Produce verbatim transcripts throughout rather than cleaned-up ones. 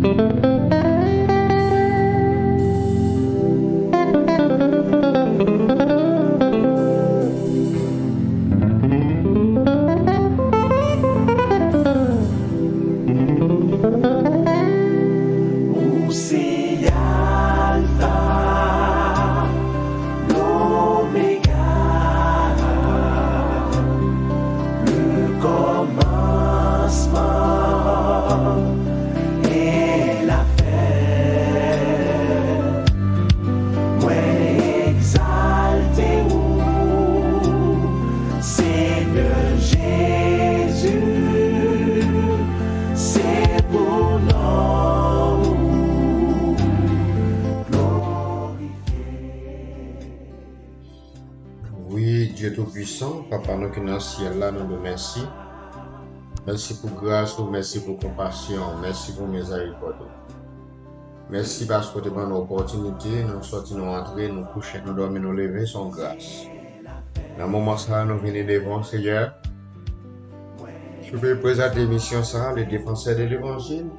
Ou se Alfa, Loméga, le commencement et la fin. Mwen egzalte ou, Senyè Jezi, se pou non ou glorifye. Wi, Dye Toupisan, Papa nou ki nan syèl la, nou di w mèsi. Mèsi pou gras ou, mèsi pou konpasyon ou, mèsi pou mizèrikòd ou. Mèsi paske w te ban nou opòtinite, nou sòti, nou antre, nou kouche, nou dòmi, nou leve, se yon gras. Nan moman sa a, nou vini devan w, Seyè. Si w vle prezante emisyon sa a, Le Défenseur de l'Évangile,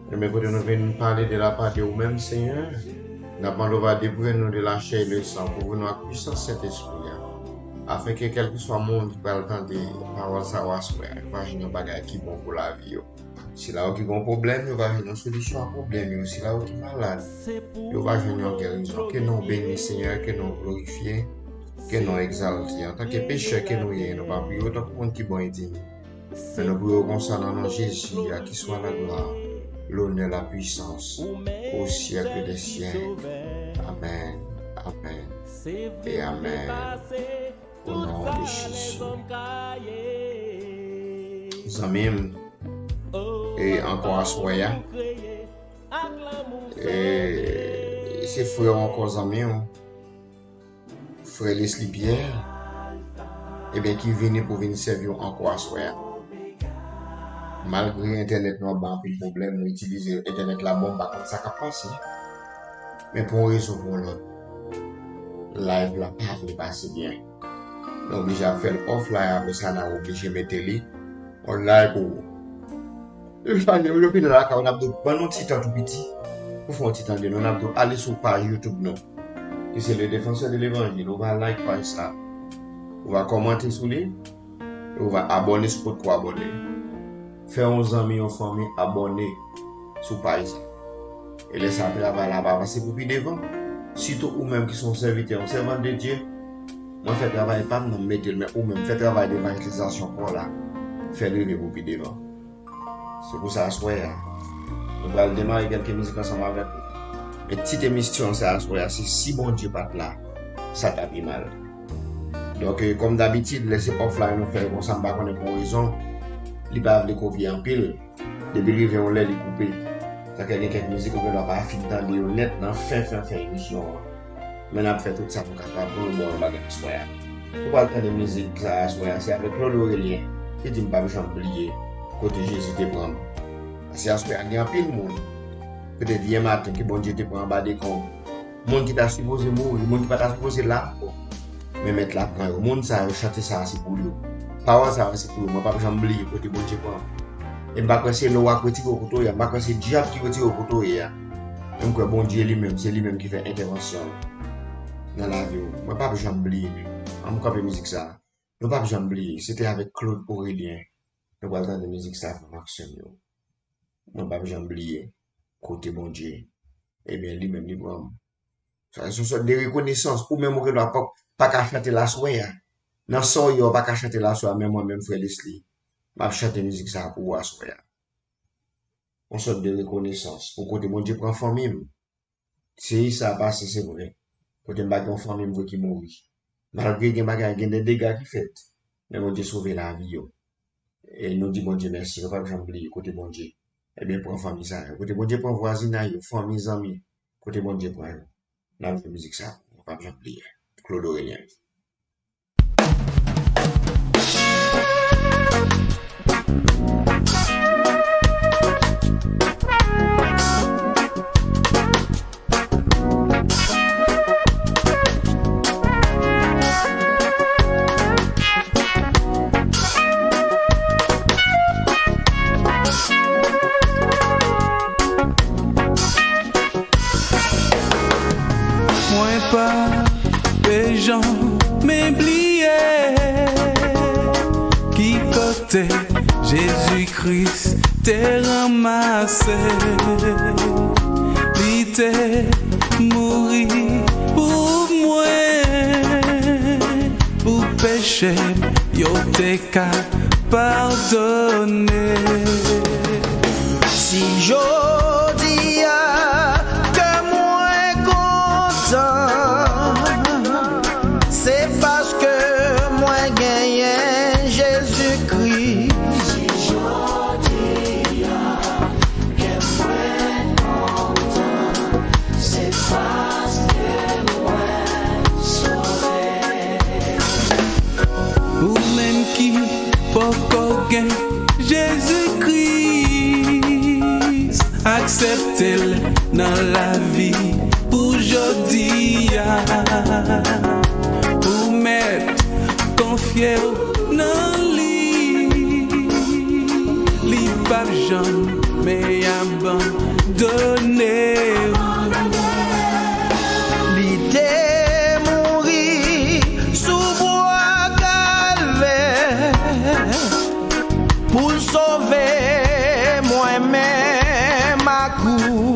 ebyen, kote nou vin pale de la part de ou menm, Seyè, n ap mande w va depouye nou de la chair et le sang, kouvri nou ak pwisans Sentespri a, afenke kèlkeswa moun ki pral tande pawòl sa yo aswè a, yo va jwenn yon bagay ki bon pou lavi yo. Sila yo ki gen pwoblèm, yo va jwenn yon solisyon a pwoblèm yo. Sila yo ki malad, yo va jwenn yon gerizon. Ke non w beni, Seyè, ke non w glorifye, ke non w egzalte. Antanke pechè ke nou ye, nou pa priye w tankou moun ki bon e diy. Men nou priye w konsa nan non Jezi, à qui soit la gloire, l'honneur, la puissance, au siècle des siècles. Amèn, amèn, e amèn. O non de Jezi. Zanmi m, e ankò aswè a, e se frè w ankò, zanmi w, frè Leslie Pierre, ebyen, ki vini pou vin sèvi w ankò aswè a. Malgre entènèt nou ap bay anpil pwoblèm, nou itilize entènèt la bon, m pa konn sa k ap pase. Men pou yon rezon pou yon lòt, live la pa vle pase byen. Nou oblije ap fè l offline, apre sa n a oblije mete li online pou ou. Epi sa, lè nou vin lakay ou, n ap di w, ban nou ti tan tou piti pou fè yon ti tande nou, n ap di w, ale sou paj YouTube nou, ki se Le Défenseur de l'Évangile. Ou va like paj sa, ou va kòmante sou li, e ou va abòne si w potko abòne. Fè yon zanmi, yon fanmi abòne sou paj sa. E lè sa, travay la ap avanse pou pi devan. Sitou ou menm ki se yon sèvitè, yon sèvant de Dye, mwen fè travay pa m nan, m mete l, men ou menm fè travay de evanjelizasyon pa w la, fè l rive pou pi devan. Se pou sa aswè a, nou pral demare kèlke mizik ansanm avèk ou. Men tit emisyon sa aswè a, se Si Bondye pa t la, sa ta pi mal. Donk, e, kòm dabitid, lè se offline nou fè l konsa, m pa konnen pou yon rezon, li pa vle kopye anpil. Depi l rive yon lè, li koupe. Sa fè gen kèk mizik ou gendwa pa fin tande yo nèt nan fen, fen, fen emisyon an. Men n ap fè tout sa pou kapab pou nou ba w yon bagay aswè a. Ou pral tande mizik sa aswè a, se avèk Claude Aurelien, ki di m p ap janm bliye kote Jezi te pran m. Paske aswè a, gen anpil moun, petèt yè maten, ke Bondye te pran anba dekonb. Moun ki ta sipoze mouri, moun ki pa ta sipoze la ankò. Men Mèt la pran yo. Moun sa yo, chante sa a se pou yo. Pawòl sa yo se pou yo. Mwen p ap janm bliye kote Bondye pran m. E m pa kwè se lè w ap retire w kote w ye a. M pa kwè se dyab ki retire w kote w ye a. Men m kwè Bondye li menm, se li menm ki fè entèvansyon l nan lavi w. Mwen p ap janm bliye. Ann kanpe mizik sa a. Nou p ap janm bliye. Se te avèk Claude Aurelien. Nou pral tande mizik sa a, frè m ak sè m yo. Mwen p ap janm bliye kote Bondye, ebyen, li menm, li pran m. Sa se yon sòt de rekonesans. Ou menm, ou gendwa pa, pa ka chante l aswè a. Nan sa w ye a, ou pa ka chante l aswè a, men mwen menm, frè Leslie, m ap chante mizik sa a pou ou aswè a. Yon sòt de rekonesans pou kote Bondye pran fanmi m. Seri sa a pase, se vre. Kote m pa gen yon fanmi m vre ki mouri. Malgre gen bagay, gen de dega ki fèt, men Bondye sove lavi yo. E nou di Bondye mèsi, nou p ap janm bliye kote Bondye, ebyen, pran fanmi sa yo. Kote Bondye pran vwazinay yo, fanmi, zanmi, kote Bondye pran yo. N ap jwe mizik sa, nou p ap janm bliye. Claude Aurelien. Janmen bliye ki kote Jezi Kris te ranmase. Li te mouri pou mwen, pou peche m yo te ka padone. Si jodi a kè mwen kontan, se paske mwen genyen Jezikri. Si jodi a kè mwen kontan, se paske mwen sove. Ou menm ki poko gen Jezi Kris, aksepte l nan lavi pou jodi a. Ou mèt konfye w nan li, li p ap janmen abandone w. Li te mouri sou bwa Kalvè pou l sove mwen menm ak ou.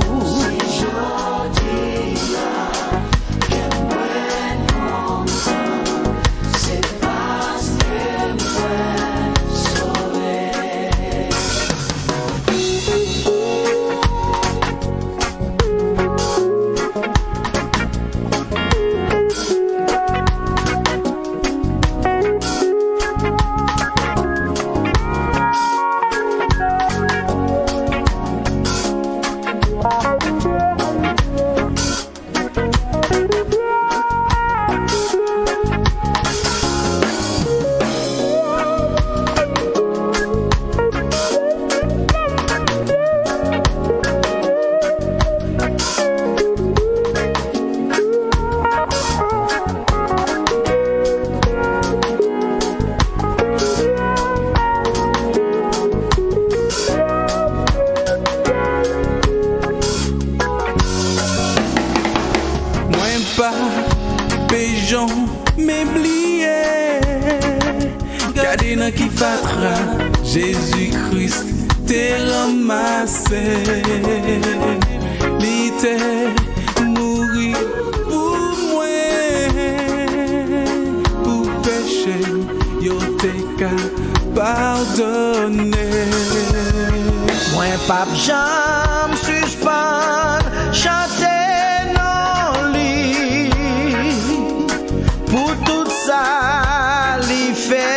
Mwen pa pe janmen bliye. Gade nan ki fatra Jezi Kris te ranmase. Li te mouri pou mwen, pou peche m yo te ka padone. Mwen p ap janm sispann chante non li pou tout sa li fè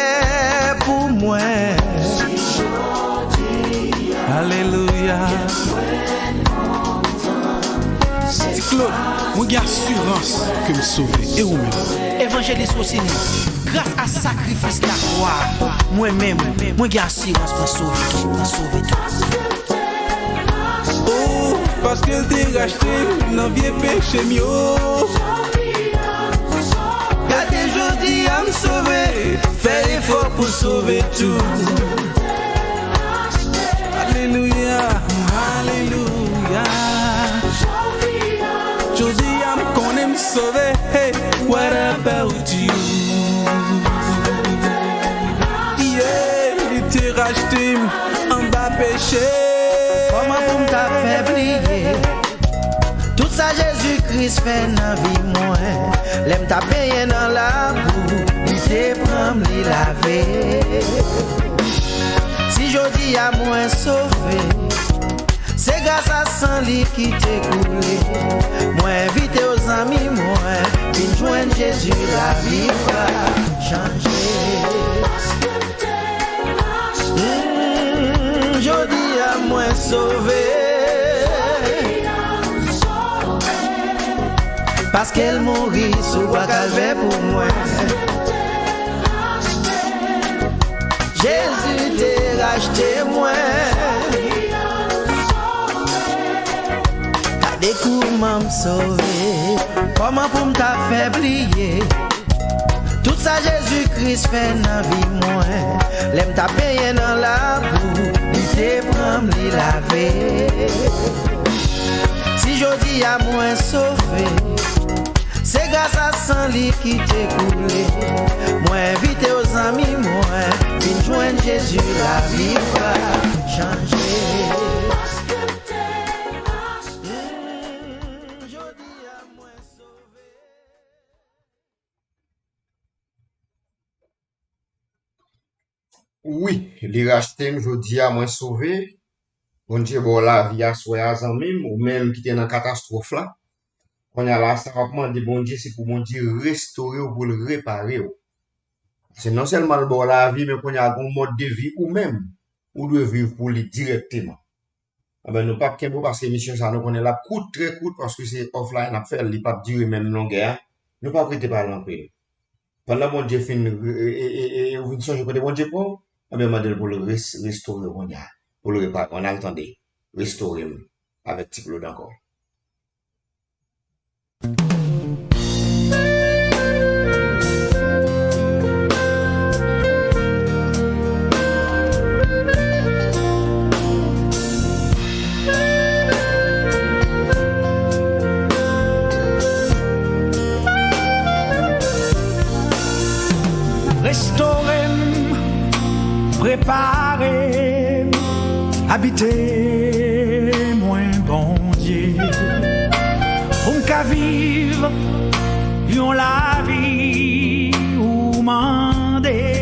pou mwen. Alelouya. Ti Claude, mwen gen asirans ke m sove. E ou menm? Evanjelis Rosini, gras a sakrifis lakwa a, mwen menm, mwen gen asirans mwen sove tou, mwen sove tou. Oh, paske l te rachte m nan vye peche m yo. Gade jodi a m sove, fè efò pou sove tou. Alelouya, alelouya. Jodi a m konnen m sove. Hey, what about you? Yeah, li te rachte m anba peche. Kòman pou m ta fè bliye tout sa Jezi Kris fè nan vi mwen? Lè m t ap benyen nan labou, li te pran m, li lave. Si jodi a mwen sove, se gras a san li ki te koule. Mwen envite w, zanmi mwen, vin jwenn Jezi, lavi w ap chanje. Mm, jodi a mwen sove. Paske l mouri sou bwa Kalvè pou mwen. Jezi te rachte mwen. Gade kouman m sove. Kòman pou m ta fè bliye tout sa Jezi Kris fè nan vi mwen? Lè m t ap benyen nan labou, li te pran m, li lave. Si jodi a mwen sove, Se gras a san li ki te koule. Mwen envite w zanmi mwen, vin jwenn Jezi, lavi w a chanje. Mm, jodi a mwen sove. Wi, li rachte m, jodi a mwen sove. Bondye ba w lavi aswè a, zanmi m, ou menm ki te nan katastwòf la. Kounye a la, sa w ap mande Bondye, se pou Bondye restore w, pou l repare w. Se non sèlman l ba w lavi, men kounye a, gon mòd de vi ou menm, ou dwe viv pou li dirèkteman. Anben, nou p ap kenbe w paske emisyon sa a, nou konnen l ap kout, trè kout, paske se offline n ap fè l, li p ap dire menm longè a. Nou p ap rete pale anpil. Pandan Bondye fin, e, e, e, e, ou vin sonje kote Bondye pran w, anben, mande l pou l res-, restore w kounye a, pou l repare w. Ann al tande, restore m, avèk Ti Claude ankò. Restore m, prepare m, abite mwen, Bondye, pou m ka viv yon lavi ou mande.